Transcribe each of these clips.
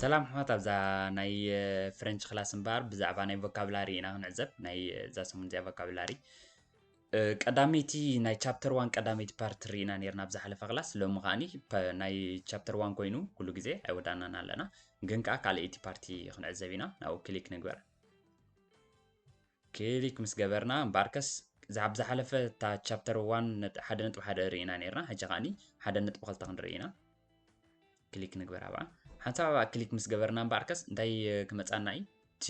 ሰላም ኣሕዋት፣ ኣብዛ ናይ ፍሬንች ክላስ እምበኣር ብዛዕባ ናይ ቮካብላሪ ኢና ክንዕዘብ። ናይ እዛ ሰሙን እዚኣ ቮካብላሪ ቀዳመይቲ ናይ ቻፕተር ዋን ቀዳመይቲ ፓርት ርኢና ነርና ኣብ ዝሓለፈ ክላስ። ሎሚ ከዓኒ ናይ ቻፕተር ዋን ኮይኑ ኩሉ ግዜ ኣይወዳእናን ኣለና፣ ግን ከዓ ካልኣይቲ ፓርቲ ክንዕዘብ ኢና። ናብኡ ክሊክ ንግበር። ክሊክ ምስ ገበርና እምበኣርከስ ኣብ ዝሓለፈ እታ ቻፕተር ዋን ሓደ ነጥቢ ሓደ ርኢና ነርና። ሕጂ ከዓኒ ሓደ ነጥቢ ክልተ ክንርኢ ኢና። ክሊክ ንግበር ኣብኣ። ሓንሳብ ኣብኣ ክሊክ ምስ ገበርና እምበኣርከስ እንታይ ክመፃና እዩ? እቲ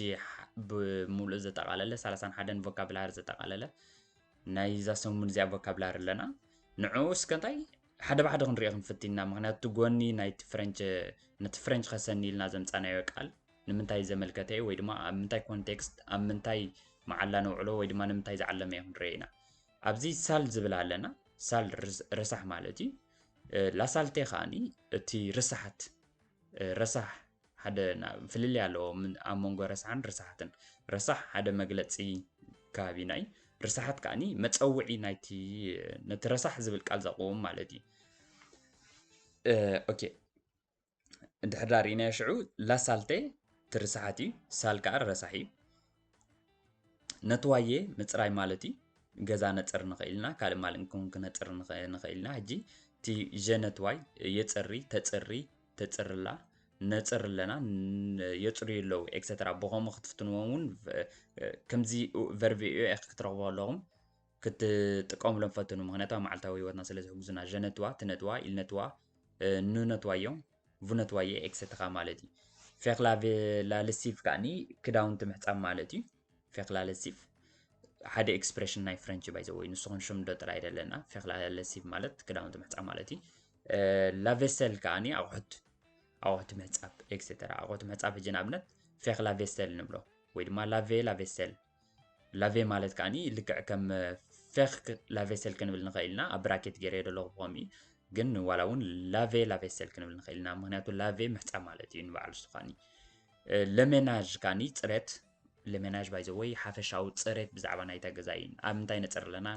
ብምሉእ ዘጠቓለለ ሰላሳን ሓደን ቮካብላሪ ዘጠቓለለ ናይ እዛ ሰሙን እዚኣ ቮካብላሪ ኣለና። ንዕኡ እስከ እንታይ ሓደ ብሓደ ክንሪኦ ክንፍቲና፣ ምክንያቱ እቲ ጎኒ ናይቲ ፍሬንች ነቲ ፍሬንች ከሰኒ ኢልና ዘምፃናዮ ቃል ንምንታይ ዘመልከተ እዩ ወይ ድማ ኣብ ምንታይ ኮንቴክስት ኣብ ምንታይ መዓላ ነውዕሎ ወይ ድማ ንምንታይ ዝዓለመ እዩ ክንሪኦ ኢና። ኣብዚ ሳል ዝብል ኣለና። ሳል ረሳሕ ማለት እዩ። ላሳልቴ ከዓኒ እቲ ርሳሓት ረሳሕ ሓደ ፍልልይ ኣለዎ ኣብ መንጎ ረሳሕን ርሳሓትን። ረሳሕ ሓደ መግለፂ ከባቢና እዩ። ርሳሓት ከዓኒ መፀውዒ ናይቲ ነቲ ረሳሕ ዝብል ቃል ዘቕውም ማለት እዩ። ኦኬ፣ እንድሕር ዳ ርኢናዮ ሽዑ ላሳልቴ ትርሳሓት እዩ፣ ሳል ከዓ ረሳሕ እዩ። ነትዋየ ምፅራይ ማለት እዩ። ገዛ ነፅር ንኽእል ኢና፣ ካልእ ማል እንክን ክነፅር ንኽእል ኢና። ሕጂ እቲ ጀነትዋይ የፅሪ፣ ተፅሪ፣ ተፅርላ፣ ነፅር ኣለና፣ የፅርዩ ኣለዉ ኤክሰተራ። ብኸምኡ ክትፍትንዎም እውን ከምዚ ቨርብ ዩ ኤክ ክትረኽቡ ኣለኹም ክትጥቀሙሎም ፈትኑ፣ ምክንያቱ ኣብ መዓልታዊ ህይወትና ስለ ዝሕግዙና። ጀነትዋ፣ ትነትዋ፣ ኢልነትዋ፣ ኑነትዋ እዮም፣ ቡነትዋየ ኤክሰተራ ማለት እዩ። ፌክላቬ ላለሲፍ ከዓኒ ክዳውንቲ ምሕፃብ ማለት እዩ። ፌክላለሲፍ ሓደ ኤክስፕሬሽን ናይ ፍሬንች ባይዘወይ፣ ንስኹን ሽም ዶ ጥራይ ደለና። ፌክላለሲፍ ማለት ክዳውንቲ ምሕፃብ ማለት እዩ። ላቬሰል ከዓኒ ኣቑሑት ኣቑሑት ምሕፃብ ኤክሰተራ። ኣቑሑት ምሕፃብ ሕጂ ንኣብነት ፌክ ላቬሰል ንብሎ ወይ ድማ ላቬ ላቬሰል። ላቬ ማለት ከዓኒ ልክዕ ከም ፌክ ላቬሰል ክንብል ንኽእል ኢና። ኣብ ብራኬት ገይረ ደለኹ ብኸምኡ፣ ግን ዋላ እውን ላቬ ላቬሰል ክንብል ንኽእል ኢና። ምክንያቱ ላቬ ምሕፃብ ማለት እዩ ንባዕሉ እሱ ከዓኒ። ለሜናዥ ከዓኒ ፅሬት፣ ለሜናዥ ባይዘወይ ሓፈሻዊ ፅሬት ብዛዕባ ናይታ ገዛ እዩ። ኣብ ምንታይ ነፅር ኣለና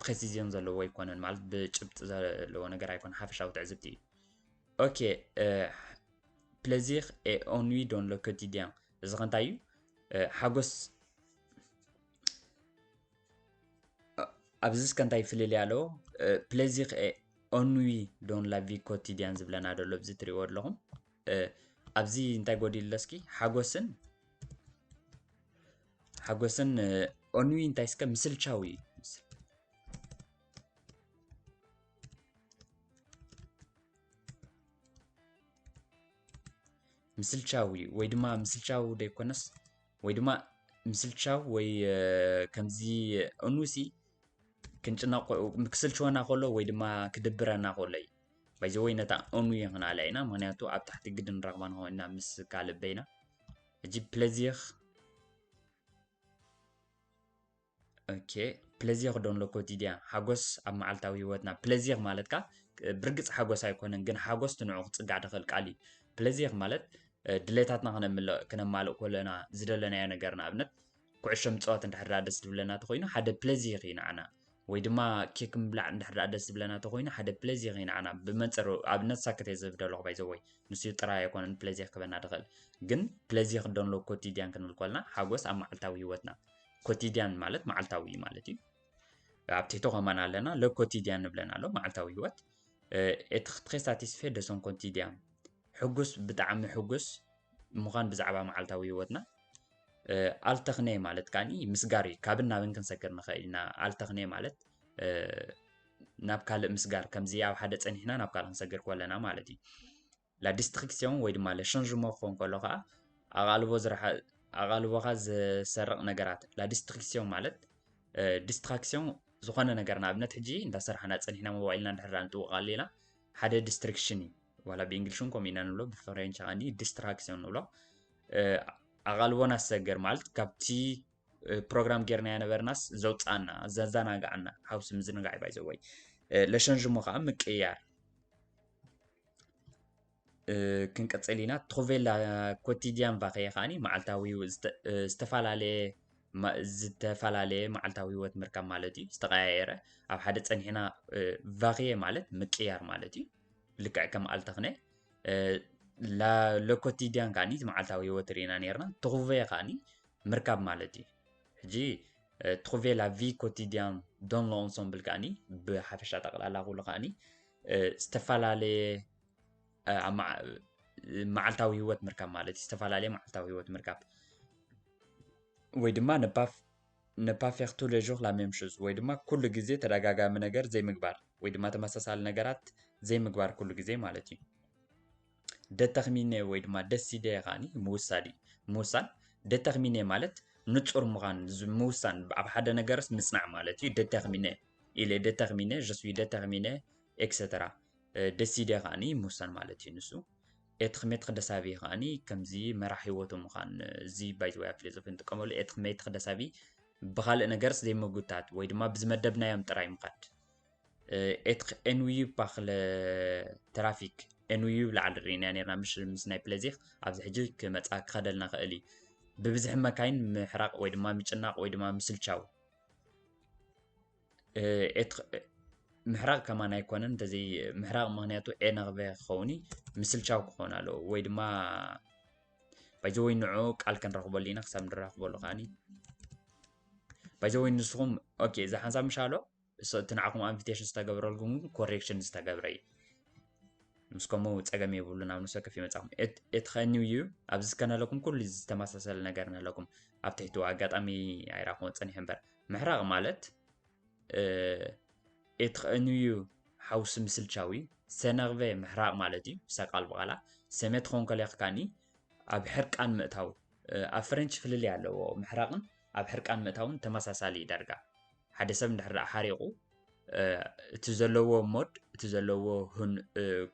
ፕሬሲዝዮን ዘለዎ ኣይኮነን፣ ማለት ብጭብጢ ዘለዎ ነገር ኣይኮነ፣ ሓፈሻዊ ትዕዝብቲ እዩ። ኦኬ፣ ፕሌዚር ኤ ኦንዊ ዶን ለ ኮቲዲያን፣ እዚ ከ እንታይ እዩ? ሓጎስ ኣብዚ እስከ እንታይ ፍልልይ ኣለዎ? ፕሌዚር ኤ ኦንዊ ዶን ላ ቪ ኮቲዲያን ዝብለና ደሎ ኣብዚ ትሪእዎ ኣለኹም። ኣብዚ እንታይ ጎዲሉ እስኪ? ሓጎስን ሓጎስን ኦንዊ እንታይ እስከ? ምስልቻው እዩ። ምስልቻው እዩ ወይ ድማ ምስልቻው ደይኮነስ ወይ ድማ ምስልቻው ወይ ከምዚ ኦንዊ ሲ ክንጭነቕ ክስልችወና ከሎ ወይ ድማ ክድብረና ከሎ እዩ። ባይዘወይ ነታ ኦንዊ ክንኣልያ ኢና፣ ምክንያቱ ኣብ ታሕቲ ግድን ንረኽባ ንኸውን ኢና ምስ ካልእ በይና። ሕጂ ፕሌዚር ኦኬ፣ ፕሌዚር ዶን ለ ኮቲዲያን፣ ሓጎስ ኣብ መዓልታዊ ህይወትና። ፕሌዚር ማለት ከ ብርግጽ ሓጎስ ኣይኮነን፣ ግን ሓጎስ ንዕኡ ክጽጋዕ ዝኽእል ቃል እዩ። ፕሌዚር ማለት ድሌታትና ክነማልእ ከለና ዝደለናዮ ነገር፣ ንኣብነት ኩዕሾ ምጽዋት እንድሕር ደኣ ደስ ዝብለና ተኾይኑ ሓደ ፕሌዚር እዩ ንዓና፣ ወይ ድማ ኬክ ምብላዕ እንድሕር ደኣ ደስ ዝብለና ተኾይኑ ሓደ ፕሌዚር እዩ ንዓና። ብመንጽሩ ኣብነት ሳክት እየ ዝህብ ዘለኹ ባይዘወይ፣ ንሱ ጥራይ ኣይኮነን ፕሌዚር ክበና ዝኽእል፣ ግን ፕሌዚር ዶን ለ ኮቲዲያን ክንብል ከለና ሓጎስ ኣብ መዓልታዊ ህይወትና። ኮቲዲያን ማለት መዓልታዊ ማለት እዩ። ኣብ ትሕቶ ከማን ኣለና ለ ኮቲዲያን ንብለን ኣሎ፣ መዓልታዊ ህይወት። ኤትር ትሬ ሳቲስፌ ደ ሶን ኮቲዲያን፣ ሕጉስ፣ ብጣዕሚ ሕጉስ ምዃን ብዛዕባ መዓልታዊ ህይወትና። ኣልተኽኔ ማለት ከዓኒ ምስጋር እዩ። ካብን ናብን ክንሰግር ንኽእል ኢና። ኣልተኽኔ ማለት ናብ ካልእ ምስጋር፣ ከምዚ ኣብ ሓደ ጸኒሕና ናብ ካልእ ክንሰግር ከለና ማለት እዩ። ላ ዲስትሪክሲዮን ወይ ድማ ለ ሻንጅሞ ክኸውን ከሎ ከዓ ኣቓልቦ ዝረሓ-፣ ኣቓልቦኻ ዝሰርቕ ነገራት። ላ ዲስትሪክሲዮን ማለት ዲስትራክሲዮን ዝኾነ ነገር፣ ንኣብነት ሕጂ እንዳሰራሕና ጸኒሕና ሞባይልና እንድሕር ደኣ ንጥውቕ ኣለና ሓደ ዲስትሪክሽን እዩ። ዋላ ብእንግሊሽ እውን ከምኡ ኢና ንብሎ፣ ብፍሬንች ከዓኒ ዲስትራክሲዮን ንብሎ። ኣቓልቦና ዝሰግር ማለት ካብቲ ፕሮግራም ጌርናዮ ነበርናስ ዘውፅኣና፣ ዘዘናግዓና፣ ሃውስ ምዝንጋዕ እዩ ባይዘወይ። ለሸንዥሞ ከዓ ምቅያር። ክንቅፅል ኢና። ትሩቬ ላ ኮቲዲያን ቫርየ ከዓኒ መዓልታዊ ዝተፈላለየ፣ ዝተፈላለየ መዓልታዊ ህይወት ምርካብ ማለት እዩ። ዝተቀያየረ፣ ኣብ ሓደ ፀኒሕና። ቫርየ ማለት ምቅያር ማለት እዩ። ልክዕ ከም ኣልተኽነ። le quotidien ከዓኒ እቲ መዓልታዊ ህይወት ርኢና ነርና። Trouver ከዓኒ ምርካብ ማለት እዩ። ሕጂ trouver la vie quotidienne dans l'ensemble ከዓኒ ብሓፈሻ ጠቕላላ ኩሉ ከዓኒ ዝተፈላለየ መዓልታዊ ህይወት ምርካብ ማለት እዩ። ዝተፈላለየ መዓልታዊ ህይወት ምርካብ ወይ ድማ ne pas faire tous les jours la même chose ወይ ድማ ኩሉ ግዜ ተደጋጋሚ ነገር ዘይምግባር ወይ ድማ ተመሳሳሊ ነገራት ዘይምግባር ኩሉ ግዜ ማለት እዩ። Déterminer ወይ ድማ décider ከዓኒ ምውሳድ እዩ። ምውሳን። Déterminer ማለት ንጹር ምዃን፣ ምውሳን፣ ኣብ ሓደ ነገርስ ምጽናዕ ማለት እዩ። Déterminer il est déterminé, je suis déterminé, et cetera. Décider ከዓኒ ምውሳን ማለት እዩ ንሱ። Être maître de sa vie ከዓኒ ከምዚ መራሕ ህይወቱ ምዃን፣ እዚ by the way ኣብ ፊሎዞፊ ንጥቀመሉ። Être maître de sa vie ብኻልእ ነገርስ ዘይምጉታት ወይ ድማ ብዝመደብናዮም ጥራይ ምኻድ። Être ennuyé par le trafic፣ ennuyé ብላዕሊ ርኢና ነርና፣ ምሽ ምስ ናይ ፕለዚክ ኣብዚ ሕጂ ክመጻ ክኸደልና ክእል እዩ። ብብዝሒ መካይን ምሕራቕ ወይ ድማ ምጭናቕ ወይ ድማ ምስልቻው። ምሕራቕ ከማን ኣይኮነን፣ እንተዘይ ምሕራቕ ምኽንያቱ ኤነርቬ ክኸውን እዩ፣ ምስልቻው ክኸውን ኣለዎ ወይ ድማ ባይዘወይ ንዑ ቃል ክንረኽበሉ ኢና። ክሳብ ንራኽበሉ ከዓኒ ባይዘወይ ንስኹም ኦኬ፣ እዚ ሓንሳብ ምሽ ኣሎ እቲ ንዓኹም ኢንቪቴሽን ዝተገብረልኩም ግን ኮሬክሽን ዝተገብረ እዩ። ምስ ከምኡ ጸገም የብሉን፣ ኣብ ንሰከፍ ይመጻኹም። Être ennuyé ኣብዚ ከነለኩም ኩሉ ዝተመሳሰለ ነገር ነለኩም ኣብ ትሕቱ ኣጋጣሚ ኣይራኹም ጸኒሐ እምበር ምሕራቕ ማለት Être ennuyé ሓውሲ ምስልቻዊ፣ s'énerver ምሕራቕ ማለት እዩ። ሰቃል ብቓላ se mettre en colère ከዓኒ ኣብ ሕርቃን ምእታው። ኣብ ፍሬንች ፍልልይ ኣለዎ ምሕራቕን ኣብ ሕርቃን ምእታውን ተመሳሳሊ ዳርጋ። ሓደ ሰብ እንድሕር ደኣ ሓሪቑ እቲ ዘለዎ ሞድ እቲ ዘለዎ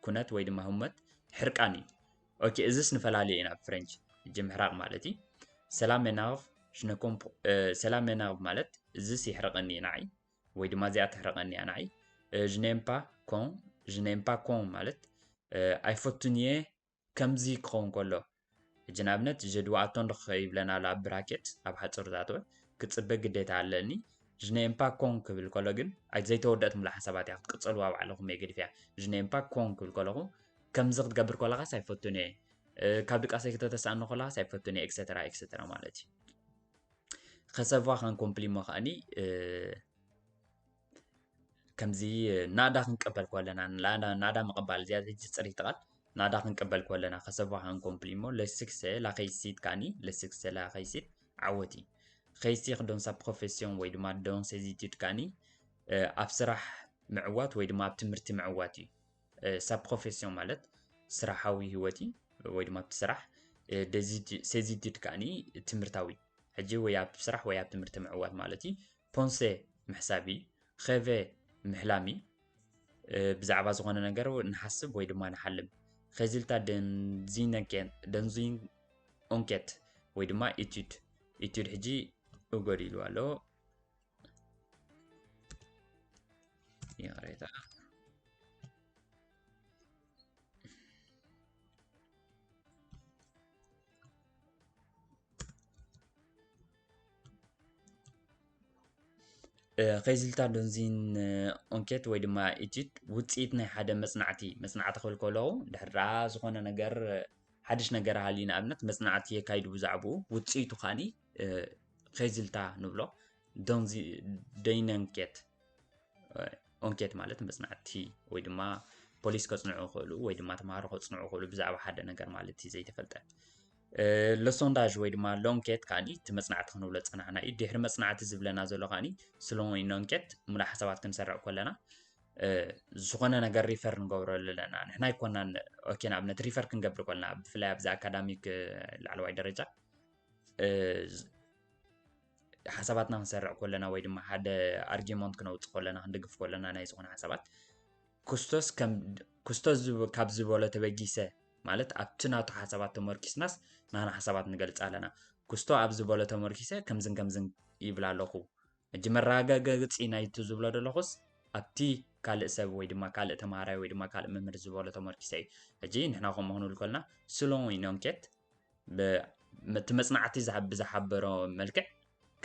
ኩነት ወይ ድማ ህሞት ሕርቃን እዩ። ኦኬ እዝስ ንፈላልዮ ኢና ኣብ ፍሬንች። ሕጂ ምሕራቕ ማለት እዩ። Cela m'énerve je ne comprends cela m'énerve ማለት እዝስ የሕርቐኒ እዩ ንዓይ ወይ ድማ እዚኣ ተሕርቐኒ እያ ንዓይ። Je n'aime pas quand je n'aime pas quand ማለት ኣይፈቱን እየ ከምዚ ክኸውን ከሎ። ሕጂ ንኣብነት je dois attendre ይብለና ኣሎ ኣብ ብራኬት ኣብ ሓፁር ዝኣተወ ክፅበ ግዴታ ኣለኒ። Je n'aime pas quand ክብል ከሎ ግን ዘይተወደአት ሙሉእ ሓሳባት እያ ክትቅፀልዋ ባዕልኹም እየ ገዲፈያ። Je n'aime pas quand ክብል ከለኹ ከምዚ ክትገብር ከለኻስ ኣይፈቱን እየ፣ ካብ ድቃሰይ ክተተስኣኒ ከለኻስ ኣይፈቱን እየ etc etc ማለት እዩ። Recevoir un compliment ከዓኒ ከምዚ ናዳ ክንቀበል ከለና ናዳ ምቕባል እዚኣ ሕጂ ፅሪት ቃል ናዳ ክንቀበል ከለና recevoir un compliment le succès la réussite ከዓኒ le succès la réussite ዓወት እዩ። Réussir dans sa profession ወይ ድማ dans ses études ከዓኒ ኣብ ስራሕ ምዕዋት ወይ ድማ ኣብ ትምህርቲ ምዕዋት እዩ። Sa profession ማለት ስራሓዊ ህይወት እዩ ወይ ድማ ኣብቲ ስራሕ። Ses études ከዓኒ ትምህርታዊ ሕጂ ወይ ኣብ ስራሕ ወይ ኣብ ትምህርቲ ምዕዋት ማለት እዩ። Penser ምሕሳብ እዩ። Rêver ምሕላም እዩ። ብዛዕባ ዝኾነ ነገር ንሓስብ ወይ ድማ ንሓልም። Résultat dans une enquête ወይ ድማ étude። Étude ሕጂ እጎዲሉ ኣሎ። ይቕሬታ። Résultat dans une enquête ወይ ድማ étude ውፅኢት ናይ ሓደ መፅናዕቲ። መፅናዕቲ ክብል ከለኹ ድሕር ደኣ ዝኾነ ነገር ሓድሽ ነገር ሃልዩ ንኣብነት መፅናዕቲ የካይዱ ብዛዕባኡ ውፅኢቱ ከዓኒ résultat ንብሎ። Dans une enquête enquête ማለት መፅናዕቲ ወይ ድማ ፖሊስ ከፅንዑ ይኽእሉ ወይ ድማ ተምሃሮ ከፅንዑ ይኽእሉ ብዛዕባ ሓደ ነገር ማለት እዩ ዘይተፈልጠ። Le sondage ወይ ድማ l'enquête ከዓኒ እቲ መፅናዕቲ ክንብሎ ዝፀናሕና እዩ። ድሕሪ መፅናዕቲ ዝብለና ዘሎ ከዓኒ selon une enquête ሙሉእ ሓሳባት ክንሰርዕ ከለና ዝኾነ ነገር refer ንገብረሉ ኣለና። ንሕና ኣይኮናን ኦኬ ንኣብነት refer ክንገብር ከለና ብፍላይ ኣብዚ ኣካዳሚክ ላዕለዋይ ደረጃ ሓሳባትና ክንሰርዕ ከለና ወይ ድማ ሓደ argument ክነውፅእ ከለና ክንድግፍ ከለና ናይ ዝኾነ ሓሳባት ክስቶስ ከም ክስቶስ ካብ ዝበሎ ተበጊሰ ማለት ኣብቲ ናቱ ሓሳባት ተመርኪስናስ ናና ሓሳባት ንገልፅ ኣለና። ክስቶ ኣብ ዝበሎ ተመርኪሰ ከምዝን ከምዝን ይብል ኣለኹ። ሕጂ መረጋገፂ ናይቲ ዝብሎ ዘለኹስ ኣብቲ ካልእ ሰብ ወይ ድማ ካልእ ተምሃራይ ወይ ድማ ካልእ መምህር ዝበሎ ተመርኪሰ እዩ። ሕጂ ንሕና ከምኡ ክንብል ከለና selon une enquête እቲ መፅናዕቲ ብዝሓበሮ መልክዕ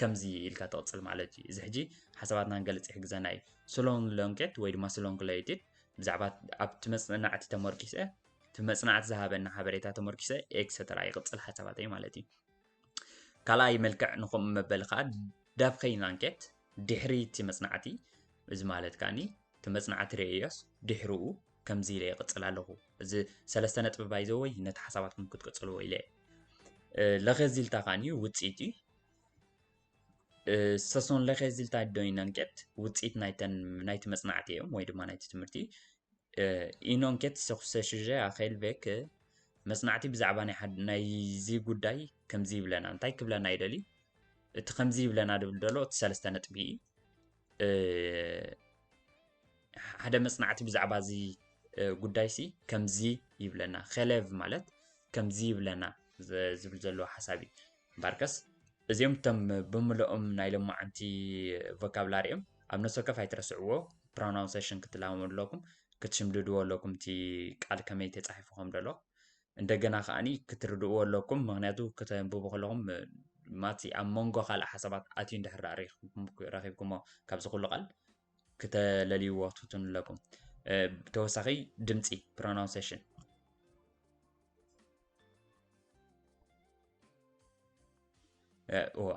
ከምዚ ኢልካ ትቕፅል ማለት እዩ። እዚ ሕጂ ሓሳባትና ንገልፅ ይሕግዘና እዩ። Selon l'enquête ወይ ድማ selon l'étude ብዛዕባ ኣብቲ መፅናዕቲ ተመርኪሰ እቲ መጽናዕቲ ዝሃበና ሓበሬታ ተመርኪሰ ኤክሰተራ ይቕጽል ሓሳባተይ ማለት እዩ። ካልኣይ መልክዕ ንኸምኡ መበሊ ከዓ ዳፍ ኸይናንኬት ድሕሪ እቲ መጽናዕቲ፣ እዚ ማለት ከዓኒ እቲ መጽናዕቲ ርእዮስ ድሕርኡ ከምዚ ኢለ ይቕጽል ኣለኹ። እዚ ሰለስተ ነጥቢ ባይዘወይ ነቲ ሓሳባትኩም ክትቅጽልዎ ኢለ እየ። ለኸዚልታ ከዓኒ ውፅኢት እዩ። ሰሶን ለኸዚልታ ዶይናንኬት ውፅኢት ናይቲ መጽናዕቲ እዮም ወይ ድማ ናይቲ ትምህርቲ ኢኖንኬት ሰክሰሽže ኣኼል ቬክ መጽናዕቲ ብዛዕባ ናይዚ ጉዳይ ከምዚ ይብለና። እንታይ ክብለና ይደሊ? እቲ ከምዚ ይብለና ድብል ደሎ እቲ ሰለስተ ነጥቢ ሓደ መጽናዕቲ ብዛዕባ እዚ ጉዳይ ሲ ከምዚ ይብለና። ኸሌቭ ማለት ከምዚ ይብለና ዝብል ዘለዎ ሓሳብ እዩ። እምበርከስ እዚኦም እቶም ብምልኦም ናይ ሎማዓንቲ ቮካብላሪ እዮም። ኣብ ነፍሲ ወከፍ ኣይትረስዕዎ። ፕሮናውንሴሽን ክትላመዱ ኣለኩም፣ ክትሽምድድዎ ኣለኩም። እቲ ቃል ከመይ ተጻሒፉ ከም ዘሎ እንደገና ከዓኒ ክትርድእዎ ኣለኩም። ምክንያቱ ክተንብቡ ከለኹም ማቲ ኣብ መንጎ ካልእ ሓሳባት ኣትዩ እንድሕር ረኺብኩሞ ካብዚ ኩሉ ቃል ክተለልይዎ ትፍትኑ ኣለኩም። ተወሳኺ ድምፂ ፕሮናውንሴሽን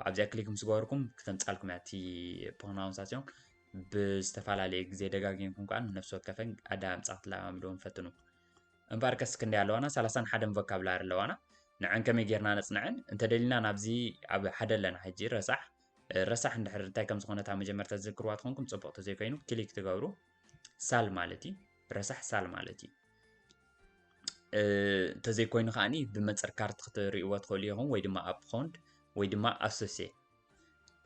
ኣብዚኣ ክሊክ ምስ ገበርኩም ክተምፃልኩም እያ እቲ ፕሮናውንሳሲዮን። ብዝተፈላለየ ግዜ ደጋጊምኩም ከዓ ነፍሲ ወከፈን ኣዳምፃ ክትለማምድዎም ፈትኑ። እምበኣርከስ ክንደይ ኣለዋና? ሰላሳን ሓደን ቮካብላሪ ኣለዋና። ንዐን ከመይ ጌርና ነፅንዐን? እንተደሊና ናብዚ ኣብ ሓደ ኣለና ሕጂ ረሳሕ። ረሳሕ እንድሕር እንታይ ከም ዝኾነ እታ መጀመርታ ዝዝክርዋ ትኾንኩም ፅቡቕ። ተዘይኮይኑ ክሊክ ትገብሩ። ሳል ማለት እዩ። ረሳሕ ሳል ማለት እዩ። እንተዘይኮይኑ ከዓኒ ብመንፅር ካርት ክትርእይዎ ትኽእሉ ኢኹም ወይ ድማ ኣፕኾንድ ወይ ድማ ኣሶሴ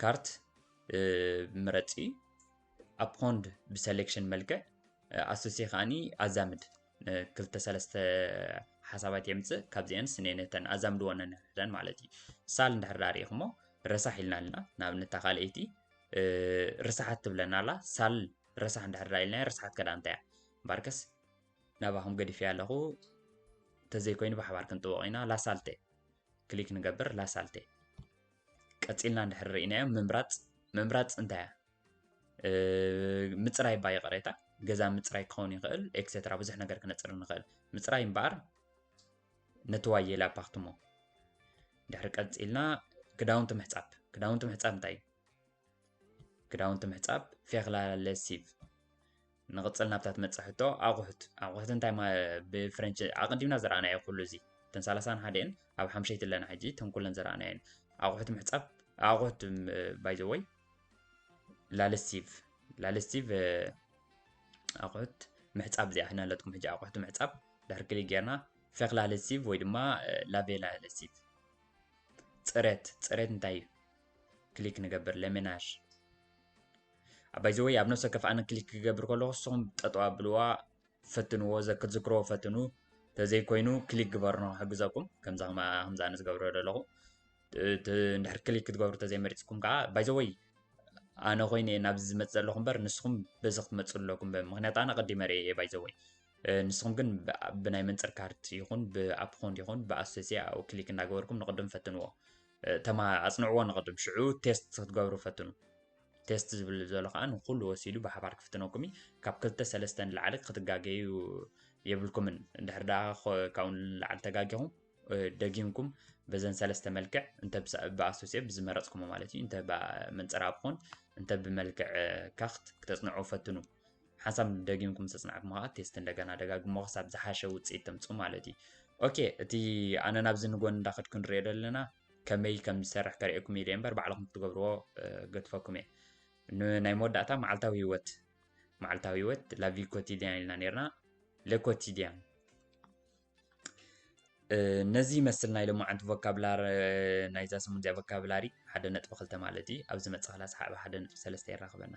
ካርት ምረፂ። ኣፕኾንድ ብሰሌክሽን መልክዕ ኣሶሴ ከዓኒ ኣዛምድ ክልተ ሰለስተ ሓሳባት የምፅእ። ካብዚአን ስኔነተን ኣዛምድወን ነንሕደን ማለት እዩ። ሳል እንድሕር ዳ ርኢኹሞ ረሳሕ ኢልና ኣለና። ንኣብነት እታ ካልኣይቲ ርሳሓት ትብለና ኣላ። ሳል ረሳሕ እንድሕር ዳ ኢልና ረሳሓት ከዳ እንታይ እያ? እምበኣርከስ ናባኹም ገዲፈያ ኣለኹ። ተዘይኮይኑ ብሓባር ክንጥወቕ ኢና። ላሳልቴ ክሊክ ንገብር። ላሳልቴ ቀፂልና እንድሕር ርኢናዮ ምምራፅ። ምምራፅ እንታይ እያ? ምፅራይ እባ ይቕሬታ፣ ገዛ ምፅራይ ክኸውን ይኽእል፣ ኤክሴትራ ብዙሕ ነገር ክነፅር ንኽእል። ምፅራይ እምበኣር ነትዋየ ላፓርትሞ። ድሕሪ ቀፂልና ክዳውንቲ ምሕፃብ። ክዳውንቲ ምሕፃብ እንታይ እዩ? ክዳውንቲ ምሕፃብ ፌኽላ ለሲቭ። ንቕፅል ናብታ ትመፅእ ሕቶ ኣቑሑት። ኣቑሑት እንታይ ብፍሬንች ኣቐዲምና ዝረኣናዮ ኩሉ እዚ እተን ሰላሳን ሓደን ኣብ ሓምሸይቲ ኣለና ሕጂ እተን ኩለን ዝረኣናየን ኣቑሑት ምሕፃብ ኣቑሑት ባይዘወይ ላለሲቭ ላለሲቭ ኣቑሑት ምሕፃብ እዚኣ ክነለጥኩም ሕጂ ኣቑሑት ምሕፃብ ድሕር ክሊክ ጌርና ፌኽላ ለሲቭ ወይ ድማ ላቬላ ለሲቭ ፅሬት። ፅሬት እንታይ እዩ? ክሊክ ንገብር ለሜናሽ። ባይዘወይ ኣብ ነፍሰ ከፍ ኣነ ክሊክ ክገብር ከለኹ ንስኹም ጠጠው ኣብልዋ ፈትንዎ፣ ክትዝክርዎ ፈትኑ። ተዘይኮይኑ ክሊክ ግበሩ ንክሕግዘኩም። ከምዛ ከምኣ ከምዛ ኣነ ዝገብሮ ዘለኹ እንድሕር ክሊክ ክትገብሩ ተዘይመሪፅኩም ከዓ ባይዘወይ ኣነ ኮይነ እየ ናብዚ ዝመፅ ዘለኹ እምበር ንስኹም በዚ ክትመፁ ኣለኩም። ምክንያቱ ኣነ ቀዲመ ርኤ እየ ባይዘወይ። ንስኹም ግን ብናይ መንፅር ካርት ይኹን ብኣፕኮንት ይኹን ብኣሶሴ ኣብኡ ክሊክ እናገበርኩም ንቅድም ፈትንዎ። ተማ ኣፅንዕዎ ንቅድም ሽዑ ቴስት ክትገብሩ ፈትኑ። ቴስት ዝብል ዘሎ ከዓ ንኩሉ ወሲዱ ብሓባር ክፍትነኩም እዩ። ካብ ክልተ ሰለስተ ንላዕሊ ክትጋገዩ የብልኩምን። እንድሕር ደኣ ካብኡ ንላዕሊ ተጋጊኹም ደጊምኩም በዘን ሰለስተ መልክዕ እንተ ብኣሶሴ ብዝመረፅኩሞ ማለት እዩ እንተ መንፅር ኣፕኮንት እንተ ብመልክዕ ካክት ክተፅንዑ ፈትኑ። ሓንሳብ ደጊምኩም ምስ ኣጽናዕኩሞ ከኣ ቴስት እንደገና ደጋግሞ ክሳብ ዝሓሸ ውጽኢት ተምጽኡ ማለት እዩ። ኦኬ፣ እቲ ኣነ ናብዚ ንጎኒ እንዳኸድኩ ንሪኦ ዘለና ከመይ ከም ዝሰርሕ ከርእየኩም ኢለ እምበር ባዕልኹም ክትገብርዎ ገድፈኩም እየ። ናይ መወዳእታ መዓልታዊ ህይወት፣ መዓልታዊ ህይወት la vie quotidienne ኢልና ኔርና። Le quotidien ነዚ ይመስል ናይ ሎማዓንቲ ቮካብላር ናይዛ ሰሙን እዚኣ ቮካብላሪ ሓደ ነጥቢ ክልተ ማለት እዩ። ኣብዚ መጽእ ክላስ ሓደ ነጥቢ ሰለስተ የራኽበና።